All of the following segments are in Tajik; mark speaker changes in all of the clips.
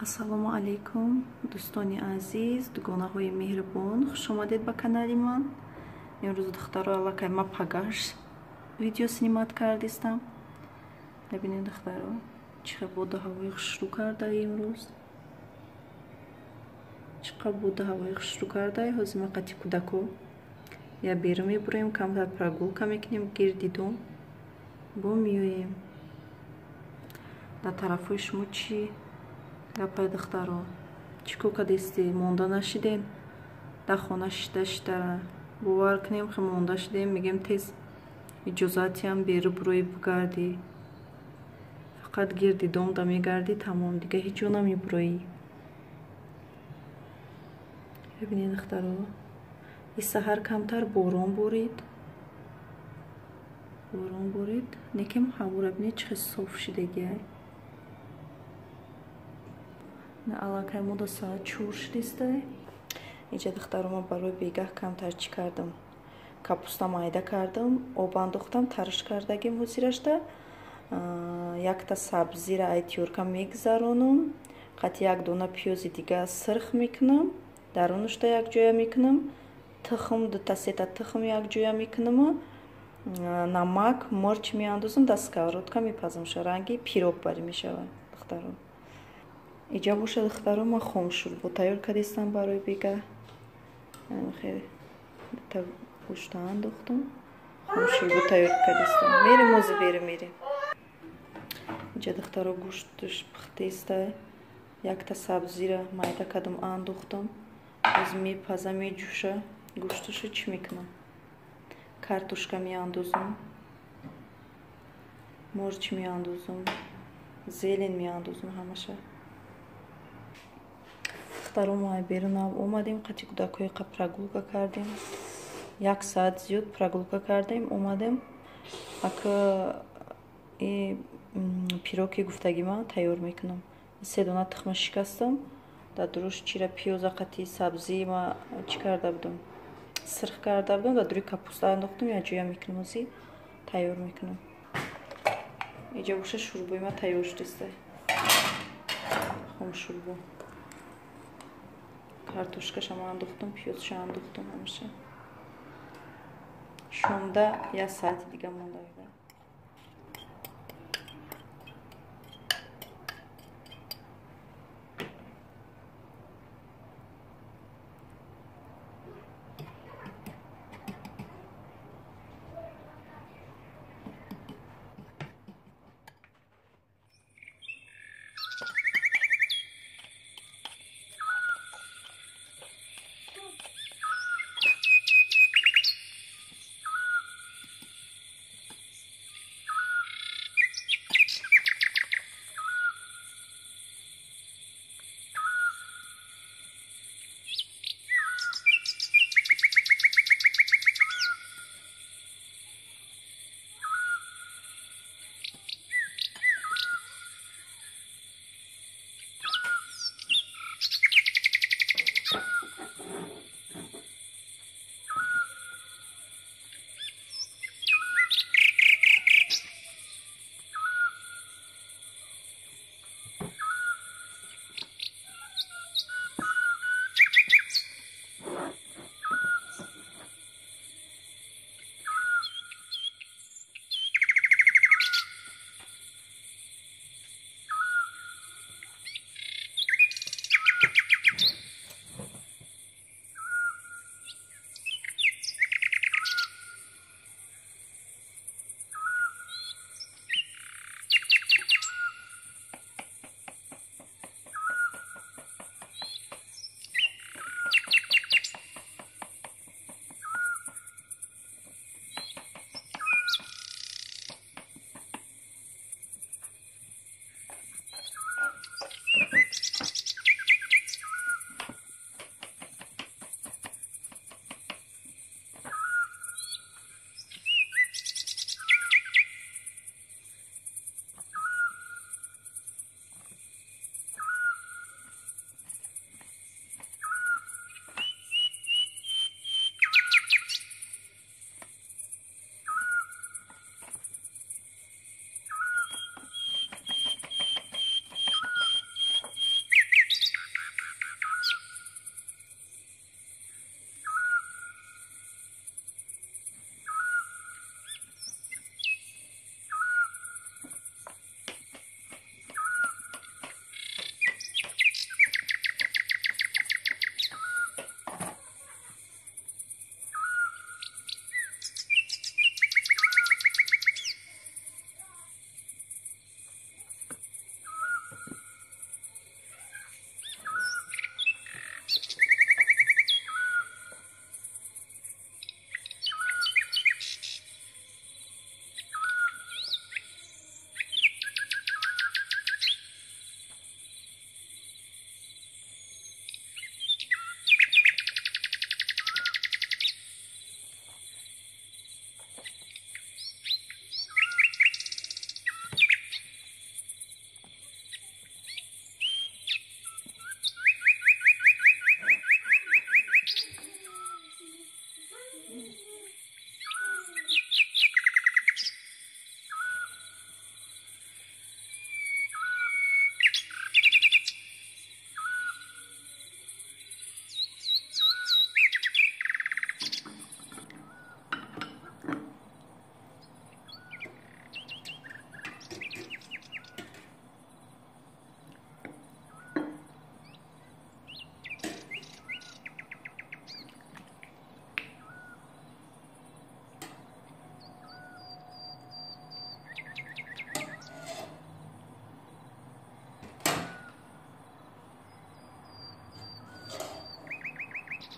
Speaker 1: Ассалому алайкум, дӯстони азиз, дугонаҳои меҳрубон, хуш омадед ба канали ман. Имрӯз духтаро аллакай ма пагаш видео снимат кардистам. Бибинед духтаро, чӣ хел боду ҳавои хушрӯ карда имрӯз. Чӣ қадр боду ҳавои хушрӯ карда. Ҳозир ма қати кӯдако я берун мебуроем, камтар прогулка мекунем, гирди дом бо меоем. Дар тарафҳои шумо чӣ гапай духтаро? Чӣ кор кардисти? Монда нашидем? Дар хона шида шида бовар кунем, хе монда шидем, мегем тез иҷозатиам беру бурои бигардӣ. Фақат гирди дом да мегардӣ, тамом, дига ҳеҷ ҷо намебуроӣ. Бибинед духтаро, и саҳар камтар борон борид. Борон борид, лекин ҳавора бинед чӣ хел соф шидагиай. Аллакай мо до соат 4 шудистай. Инҷа духтаро ма барои бегаҳ камтар чӣ кардам? Капуста майда кардам, об андохтам, тарш кардагим ҳозирашда. Якта сабзира ай тёрка мегзаронам, қати як дона пиёзи дига сирх мекунам, дарунашда якҷоя мекунам, тухм дута сета тухм якҷоя мекунам, намак, мурч меандозам, дар сковородка мепазам, ранги пирог барӣ мешавад духтаро. Иҷа боша духтаро ма хомшӯрбо тайёр кардистам барои бегаҳ. Хеле дута гӯшта андохтам, хомшӯрбо тайёр кардистам. Мерем ҳозир, берем, мерем. Иҷа духтаро гӯшташ пухтаиста, якта сабзира майда кардам, андохтам. Ҳозир мепаза, меҷӯша. Гӯшташо чӣ мекунам? Картошка меандозам, мурч меандозам, зелен меандозам, ҳамаша. Духтаро мо берун омадем, қати кӯдакҳои қа прогулка кардем. Як соат зиёд прогулка кардем, омадем. Ака и пироки гуфтаги ман тайёр мекунам. Се дона тухма шикастам, дар дуруш чира пиёза қати сабзӣ ма чӣ карда будам? Сирх карда будам, дар дури капуста андохтам, якҷоя мекунам, ҳозир тайёр мекунам. Иҷа боша шӯрбои ма тайёр шудиста. Хомшӯрбо. Картошкашам андохтам, пиёзша андохтам, ҳамаша. Шомда як соати дига монда.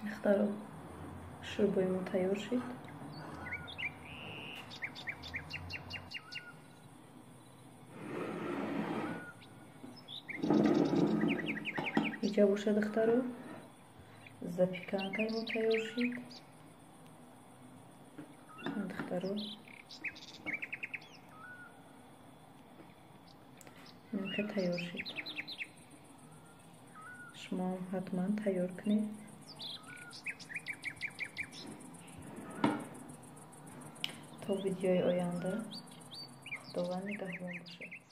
Speaker 1: Духтаро, шӯрбои мо тайёр шид. Иҷа боша, духтаро, запеканкаи мо тайёр шид. Духтаро, инхе тайёр шид. Шумоам ҳатман тайёр кунед. То видеои оянда Худованд нигаҳбон бошад.